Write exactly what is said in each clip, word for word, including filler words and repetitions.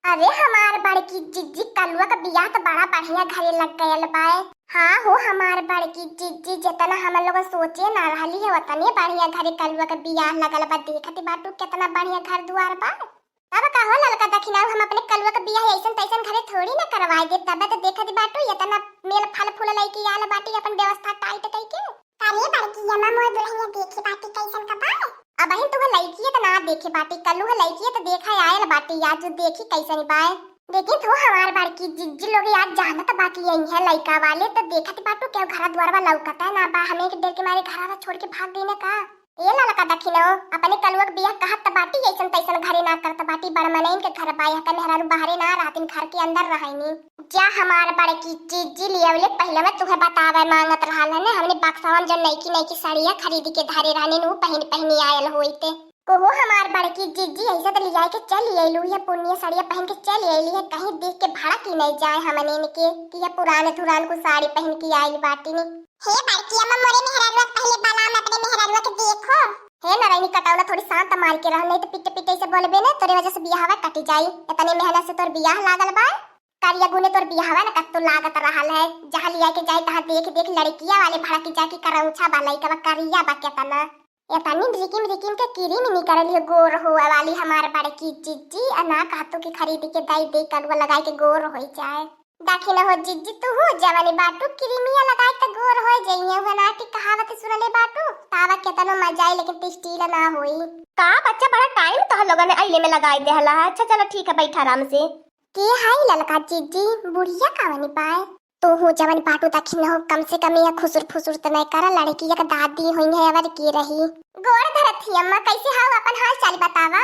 अरे हमार बड़की जिज्जी, कलुआ क बियाह त बड़ा बढ़िया घरे लग गयल बाय। हाँ हो हमार बड़की जिज्जी, जेतना हम लोग सोचे ना रहली है, ओतने बढ़िया घरे कलुआ क बियाह लगल बा। देखत बाटू केतना बढ़िया घर दुआर बा। तब का हो ललका दखिनऊ, हम अपने कलुआ क बियाह अइसन तइसन घरे थोड़ी ना करवाए देब। तबे त देखत बाटू एतना मेल फल फूल लइके आयल बाटी अपन व्यवस्था टाइट कइके। अरे बड़की अम्मा, मोर दुल्हनिया देखे बाटी कइसन क बा? अबहिन तू लइकिए त ना देखे बाटी, कलुआ लइकिए त देखा आयल बाटी, आज देखी कइसन बाय। लेकिन तू हमार बड़की जिज्जी लोग आज जानत बाकी यही है लइका वाले, त देखत बाटू केहू घरा दुआरवा लौकता ना बा, हमें के डर के मारे घरा छोड़ के भाग गई ना का? ए ललका दखिनऊ, अपने कलुआ क बियाह कहत त बाटी, अइसन तइसन घरे ना करत बाटी, बड़ मनइन के घर बा, यहाँ के मेहरारू बाहरे ना रहतिन, घर के अंदर रहइनी। जा हमार बड़की जिज्जी लियवले, पहिले मैं तुहे बतावे मांगत रहल हने, हमने बक्सावन जो नईकी नईकी साड़िया खरीद के धरे रहने, उ पहिन पहिनी आयल होइत। कोहो हमार बड़की जिज्जी, ऐसे त लियाए के चल अइलू, ये पुनिया साड़िया पहिन के चल अइली है, कहीं देख के भड़क ही नहीं जाए हमने इनके कि ये पुराने धुरान को साड़ी पहिन के आइल बाटिनी। हे बड़की अम्मा, मोरे मेहरारुआ के पहिले बलाम, अपने मेहरारुआ के देखो। हे नरैनी कटौना, थोड़ी शांत मार के रह, नहीं तो पिट पिट ऐसे बोलबे ना, तोरे वजह से बियाहवा कट जाई। इतनी मेहनत से तोर बियाह लागल बा, करिया गुने तोर बियाहवा न कत्तो लागत रहल है। जहाँ लिया के जाए तहाँ देख देख लड़किया वाले भड़क जाए कि करौछा बा, लइकवा करिया बा केतना। इतनी रिकिम रिकिम के किरिम निकरल है गोर होए वाली हमार बड़की जिज्जी, आ ना कहतो कि खरीद के दई दे कलुआ लगाए के गोर होई जाए। देखी न हो जिज्जी, तू हो जवानी बाटू, क्रीमिया लगाए त गोर होए जइहे। हुआ ना कि कहावत सुनले बाटू, तावा केतनो मजा आई लेकिन टेस्टीला ना होई। का बच्चा, बड़ा टाइम तोह लोगन ने अइले में लगाए देहला है। अच्छा चलो ठीक है, बैठा आराम से। के हाई ललका जिज्जी, बुढ़िया कावनी पाए? तू हो जवानी बाटू, देखी न हो, कम से कम यह खुसुर फुसुर त नहीं करा, लड़की एक दादी हुई है, अवर की रही। गोर धरत ही अम्मा, कैसे हाउ, अपन हाल चाल बतावा।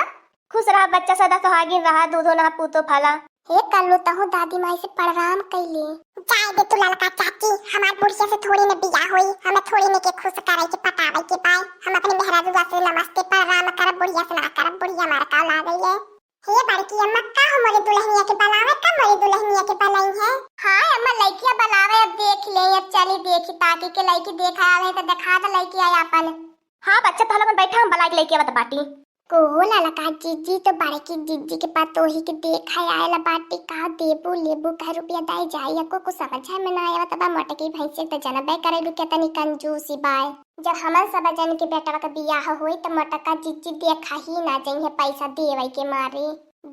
खुश रहा बच्चा, सदा सुहागिन रहा, दूधो नहा पूतो फला। हे कल्लू, तहु दादी माई से प्रणाम कइले। जाए दे तू ललका चाची, हमार बुढ़िया से थोड़ी न बियाह होई, हमें थोड़ी न के खुश करे के पटावे के पाए। हम अपने मेहरारुआ से नमस्ते प्रणाम करब, बुढ़िया से ना करब, बुढ़िया मार का लागल है। हे बड़की अम्मा, का हो मोरे दुल्हनिया के बलावे, का मोरे दुल्हनिया के बलाई है? हाँ अम्मा, लइकिया बलावे, अब देख ले, अब चली देखी ताकी के लइकी देखा आवे है तो देखा दे लइकिया अपन। हाँ बच्चा, तहलोगन बैठा, हम बलाई के लइकिया आवत बाटी। कोहो ललका जिज्जी, तो बड़की जिज्जी के पतोही के देखा आयल बाटी, का देबू लेबू, कह रुपया दाई जाई, एको कुछ समझ में ना आवत बा। मोटकी भैंसे त जनबे करेलू केतनी कंजूसी बाय। जब हमन सब जन के बेटवा के बियाह होई त मोटका जिज्जी देखा ही ना जइहे पैसा देवे के मारे।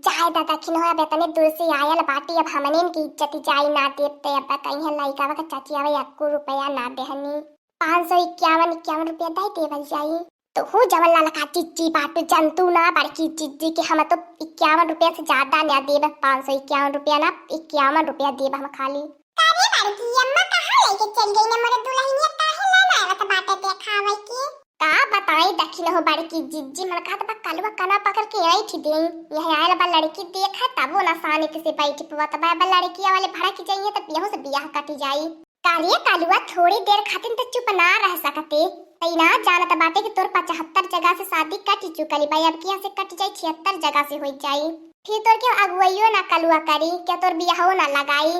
जाए दादा खिन हो, अब इतने दूर से आयल बाटी, अब हमने इनकी इज्जत जाई ना देब ते अब कहीं लइका के चाची आवे एको रुपया ना देहनी। पाँच सौ इक्यावन इक्यावन रुपया दाई देवल जाई। तो हो जवन ललका जिज्जी बाटू, जंतु ना बड़की जिज्जी के, हम तो इक्यावन रुपया से ज्यादा ना देब, पाँच सौ इक्यावन रुपया ना, इक्यावन रुपया देब हम खाली। का रे बड़की अम्मा, कहाँ लेके चल गई ना मोरे दुल्हनिया, काहे ना लावत बाटे देखावे के? का बताई दखिन हो बड़की जिज्जी, मन कहत बा कलुआ कना पकड़ के ऐंठ देई। यह आयल बा लड़की देखे, तबो ना शांति से बैठ पवत बा। अब लड़किया वाले भड़क जाइए तब यहू से बियाह कट जाई। का रे कलुआ, थोड़ी देर खातिर त चुप ना रह सकते। तई ना जानत बाटे कि तोर पचहत्तर जगह से शादी कट चुकल बा, अब किया से कट जाई, छिहत्तर जगह से होई जाई। फिर तोर के अगुवाइयो ना कलुआ करी, क्या तोर बियाहो ना लगाई।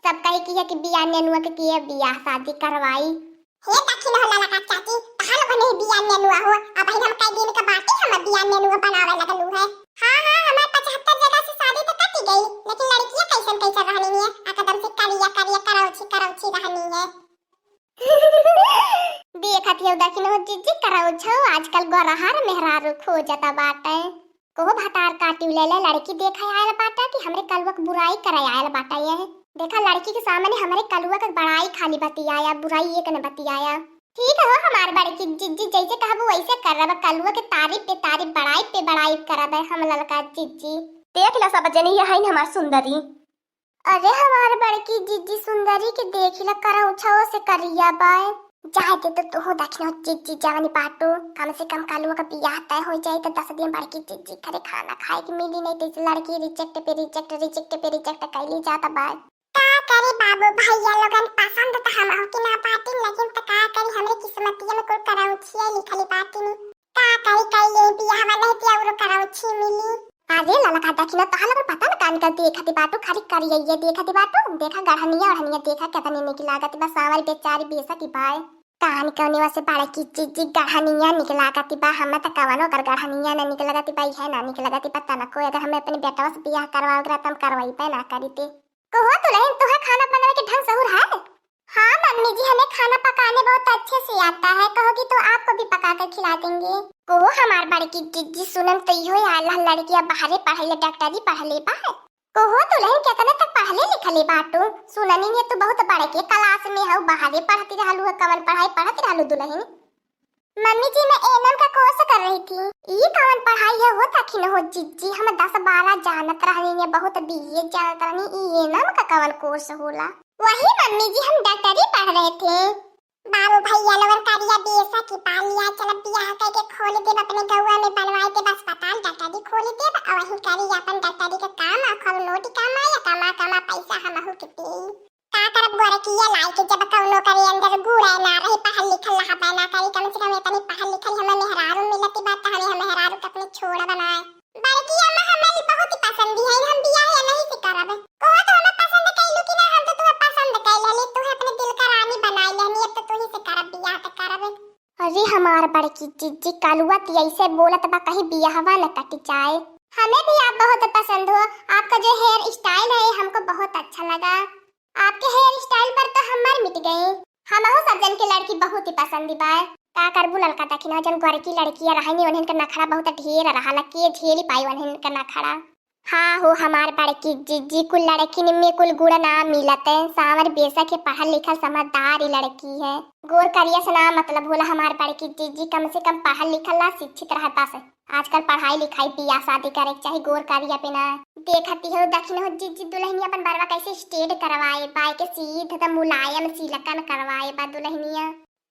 सब कही कि है कि बिया नेनुआ के किए बियाह शादी करवाई। हे दखिन हो ललका चाची, तहार लोगन ही बिया नेनुआ हो, अब हम कई दिन के बाटे हम बिया नेनुआ बनावे लगलू है। हाँ, हाँ, हमार पचहत्तर जगह से शादी तो कटी गई, लेकिन लड़कियां कैसन कैसन रहनी है, एकदम से करिया करिया करौछी करौछी रहनी है। देखत हियो दखिन हो जिज्जी, करौछो आजकल गोरहर मेहरारू खोजत बाटे। कोहो भतार काटी ले ले लड़की देखे आयल बाटा कि हमरे कलुआ के बुराई करे आयल बाटा। ये देखा लड़की के सामने हमरे कलुआ के बड़ाई खाली बतियाया, बुराई एक न बतियाया। ठीक हो हमार बड़की जिज्जी, जैसे कहबू वैसे करब, कलुआ के तारीफ पे तारीफ, बड़ाई पे बड़ाई करब हम ललका जिज्जी। देख ला सब जनी, ये हईन हमार सुंदरी। अरे हमार बड़की जिज्जी सुंदरी के देखी ला, करौछो से करिया बाय। जाए दे तो तू हो दखिन हो जिज्जी जवानी बाटू, कम से कम कलुआ का बियाह तय हो जाए तो दस दिन बड़की जिज्जी घरे खाना खाए के मिली, नहीं तो इस लड़की रिजेक्ट पे रिजेक्ट, रिजेक्ट पे रिजेक्ट कैली जाता बाय। का करे बाबू, भैया लोगन पसंद त हमहू के ना बाटिन, लेकिन त का करी, हमरे किस्मतिया में कुल करौछिया लिखली बाटिन। का करी, कई ले बियाह वाला है, ते औरो करौछी मिली। अरे ललका दखिन हो, तोहरा लोगन पता न कान का देखत बाटू, खाली करिया देखत बाटू। देखा गढ़निया ओढ़निया देखा, केतनी निक लागत बा, साँवर बेचारी बेसत बाय। कान कौनिवा से बड़की जिज्जी गढ़निया निक लागति बा, हमें त कवनो कर गढ़निया ना निक लागति बा, इहे ना निक लागति बा तनको। अगर हमें अपने बेटवा से बियाह करवावे के रहत, हम करवाइबे ना करिते। कहो दुलहिन, तुहे खाना बनावे के ढंग सहूर है? हाँ मम्मी जी, हमें खाना पकाने बहुत अच्छे से आता है, कहोगी तो आपको भी पका कर खिला देंगे। कहो हमार बड़की जिज्जी, सुनन तो इहो आल ह लड़किया बाहरे पढ़ले, डॉक्टरी पढ़ले बा। कहो दुलहिन, केतने तक पढ़ले लिखले बाटू? सुननी है तू बहुत बड़के क्लास में हऊ, बाहरे पढ़ती रहलू है, कवन पढ़ाई पढ़ती रहलू दुलहिन? मम्मी जी, मैं एनएम का कोर्स कर रही थी। ई कवन पढ़ाई है हो तखिन हो जिज्जी? हम दस बारह जानत रहनी है, बहुत बीए जानत रहनी, ई एनएम का कवन कोर्स होला? वही मम्मी जी, हम डॉक्टरी पढ़ रहे थे। बाबू भैया लोगन करिया बेसा की पालिया, चल बियाह करके खोल देब अपने गौवा में, बनवाए देब अस्पताल, डॉक्टरी खोल देब, और वहीं करी अपन डॉक्टरी के काम, और खूब नोट कमाए, कमा कमा पैसा हमहू के देई। का करब गोरकिया लाई के, जब कौनो करे अंदर गुड़े ना रही, पढ़ल लिखल रहा ना करी, कम से कम इतनी पढ़ल लिखल हमें मेहरारू मिलती बात, तो हमें हम मेहरारू के अपने छोड़ बनाए। बड़की अम्मा हमें बहुत ही पसंद है, हम बियाह या नहीं से करब। कहो तो हमें पसंद कैलू कि ना, हम तो तुम्हें पसंद कैल हली, तुम्हें अपने दिल का रानी बनाई लेनी, अब तो तुम्ही से करब बियाह तो करब। अरे हमार बड़की जिज्जी, कलुआ ती ऐसे बोलत बा, कहीं बियाहवा न कट जाए। हमें भी आप बहुत पसंद हो, आपका जो हेयर स्टाइल है हमको बहुत अच्छा लगा। आपके हेयर स्टाइल पर तो हम मर मिट गए। हमहू सब जन के लड़की बहुत ही पसंद बा। का करबू ललका दखिना, जन गोरकी लड़की रहनी, उन्हन के नखड़ा बहुत ढेर रहा, के झेली पाई उन्हन के नखड़ा। हाँ हो हमार बड़की जिज्जी, कुल लड़किन में कुल गुण ना मिलत है। साँवर बेशक है, पढ़ल लिखल समझदार ही लड़की है। गोर करिया से ना मतलब होला हमार बड़की जिज्जी, कम से कम पढ़ल लिखल ला शिक्षित रहे बस। आजकल पढ़ाई लिखाई, बियाह शादी करे के चाही गोर करिया पे ना। देखती हो दखिन हो जिज्जी, दुलहिनिया अपन बरवा कैसे स्ट्रेट करवाए बा, के सीध त मुलायम सिलकन करवाए बा दुलहिनिया।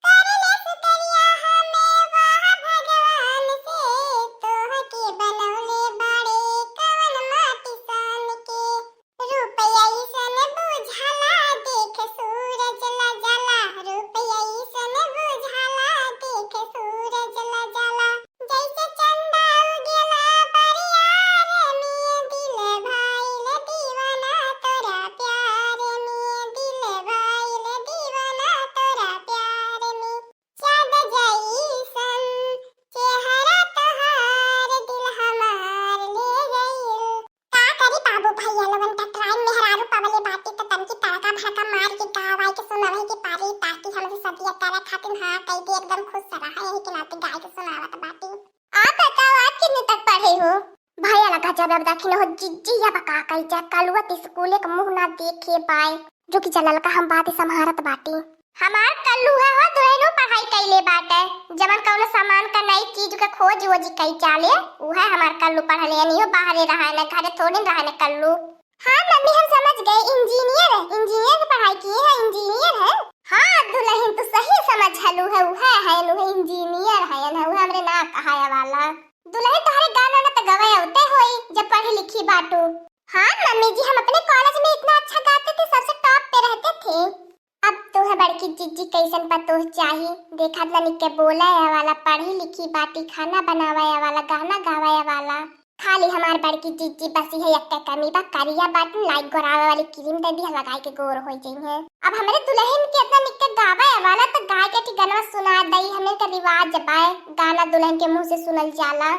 कर ले शुक्रिया हमें वाह भगवान से, तोहके बनौले बाड़े कवन माटी सान के। रूप अइसन बुझाला देख सूरज ला जाला, रूप अइसन बुझाला देख सूरज ला जाला। जैसे चंदा उगेला बरियार में, दिल भइल दीवाना तोरा प्यार में, दिल भइल दीवाना तोरा प्यार में। चाँद जइसन चेहरा तोहार दिल हमार ले गइल। का करी बाबू भैया लोगन, टटराइन मेहरारू पवले बाटी त तनकी तड़का भड़का मार के गावाई के सुनावे के पारी, ताकि हमसे सदिया करे खातिर हाँ कह दे, एकदम खुश रहा, यही के नाते गाय के सुनावत बाटी। आप बताओ, आप कितने तक पढ़े हो? भैया लगा जब अब दखिन हो जिज्जी, अब का कही जा, कलुआ त स्कूले के मुंह ना देखे बाय। रुक जा ललका, हम बात संभारत बाटी। हमार कल्लू है हो, दुलहिनो पढ़ाई कइले बाटे, जवन कौनो सामान का नई चीज का खोज वोज कई चाले, उहे हमार कल्लू पढ़ले, नहीं हो बाहरे रहा न, घरे थोड़े रहा न कल्लू। हाँ मम्मी, हम समझ गए, इंजीनियर है, इंजीनियर की पढ़ाई किए हैं, इंजीनियर है। हाँ दुलहिन, तू सही समझ हलू है, उहे है, उहे इंजीनियर है, उहे हमरे ना कहाया वाला। दुलहिन, तोहरे गाना ना तो गवे होते होई, जब पढ़ी लिखी बाटू। हाँ मम्मी जी, हम अपने कॉलेज में इतना अच्छा गाते थे, सबसे टॉप पे रहते थे। अब तोहे बड़की जिज्जी कैसन पतोह चाही? देखा त निके बोले वाला, पढ़ी लिखी बाटी, खाना बनावे वाला, गाना गावे वाला। खाली हमार बड़की जिज्जी बस इहे एक कमी बा, करिया बाटी, लाइक गोरावे वाली क्रीम दे दिया, लगाई के गोर हो जइहे। अब हमरे दुलहिन के इतना निके गावे वाला, त गाय के ठी गनवा सुना दई, हमरे के रिवाज बाय, गाना दुलहिन के मुंह से सुनल जाला।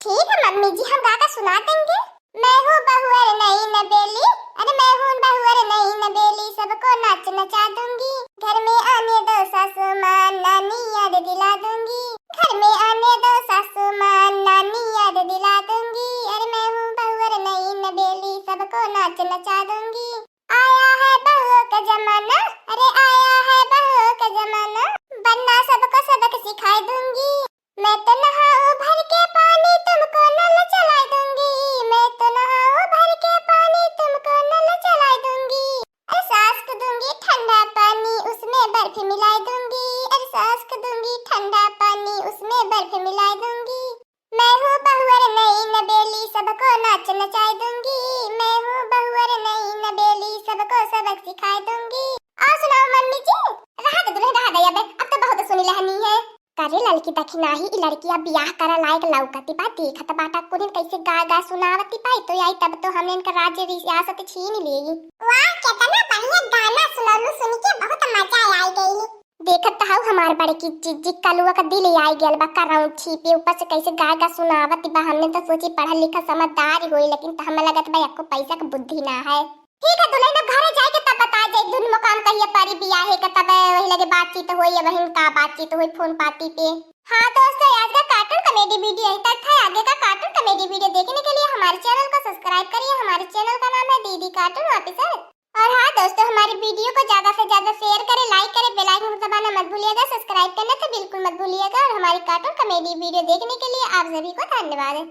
ठीक है मम्मी जी, हम गा के सुना देंगे। मैं हूँ बहुअर नई नबेली, अरे मैं हूँ बहुअर नई नबेली, सबको नाच नचा दूंगी। घर में आने दो सासू माँ, नानी याद दिला दूंगी। घर में आने दो सासू माँ, नानी याद दिला दूंगी। अरे मैं हूँ बहुअर नई नबेली, सबको नाच नचा दूंगी। आया है बहुओं का जमाना, अरे आया है बहुओं का जमाना, बनना सबको सबक सिखाई दूंगी। मैं तो नहाऊं भर के पानी, तुमको नल चला दूंगी। मैं तो नहाऊं भर के पानी, तुमको नल चला दूंगी। अरे सास को दूंगी ठंडा पानी, उसमें बर्फ मिला दूंगी। अरे सास को दूंगी ठंडा पानी, उसमें बर्फ मिला दूंगी। मैं हूँ बहुअर नई नबेली, सबको नाच नचा दूंगी। मैं हूँ बहुअर नई नबेली, सबको सबक सिखा दूंगी। और सुनाओ मम्मी जी। रहा दे दुलहिन, रहा दे, अबे अब तो बहुत सुनी लहनी है। करे ललकी दखिनाही, ई लड़किया बियाह करे लायक लौकती बा, देखत बाटा कुलिन कैसे गा गा सुनावती बा, तो आई तब तो हमने इनका राज्य रियासत छीन लेगी। वाह, कितना बढ़िया गाना सुनलू, सुन के बहुत मजा आई गई। देखत त हऊ हमार बड़की जीजी, कलुआ का दिल आई गयल बा करौंछी पे, ऊपर से कैसे गा गा सुनावत बा। हमने त सोची पढ़ल लिखल समझदार ही होई, लेकिन त हमें लगत बा एको पैसा क बुद्धि ना है। ठीक है दुल्हन, अब घरे जाए के तब बता जाए, दुनो काम कहिए परी बियाहे के, तब वही लगे बातचीत होई, अब हिन का बातचीत होई फोन पाती पे। हाँ दोस्तों, आज का cartoon comedy video यहीं तक था। आगे का cartoon comedy video देखने के लिए हमारे channel को subscribe करिए। हमारे channel का नाम है डीडी Cartoon Officer। और हाँ दोस्तों, हमारी video को ज्यादा से ज्यादा share करें, like करें, bell icon दबाना मत भूलिएगा, subscribe करना तो बिल्कुल मत भूलिएगा। और हमारी cartoon comedy video देखने के लिए आप सभी को धन्यवाद।